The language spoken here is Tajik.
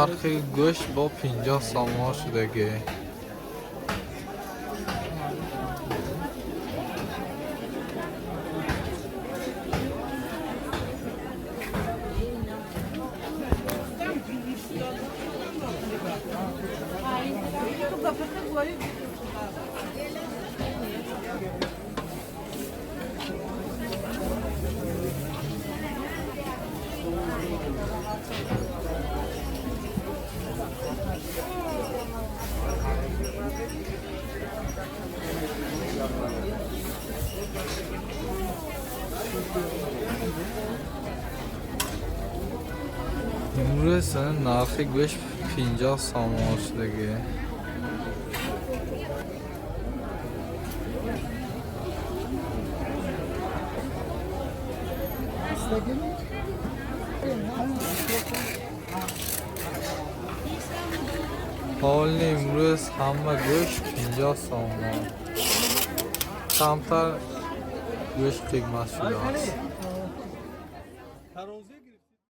Нархи гӯшт бо 50 сомон шудагӣ. Имрӯз нархи гӯшт 50 сомон шудагӣ. Ҳоли имрӯз ҳама гӯшт 50 сомон. Камтар гӯшт қимат шудааст.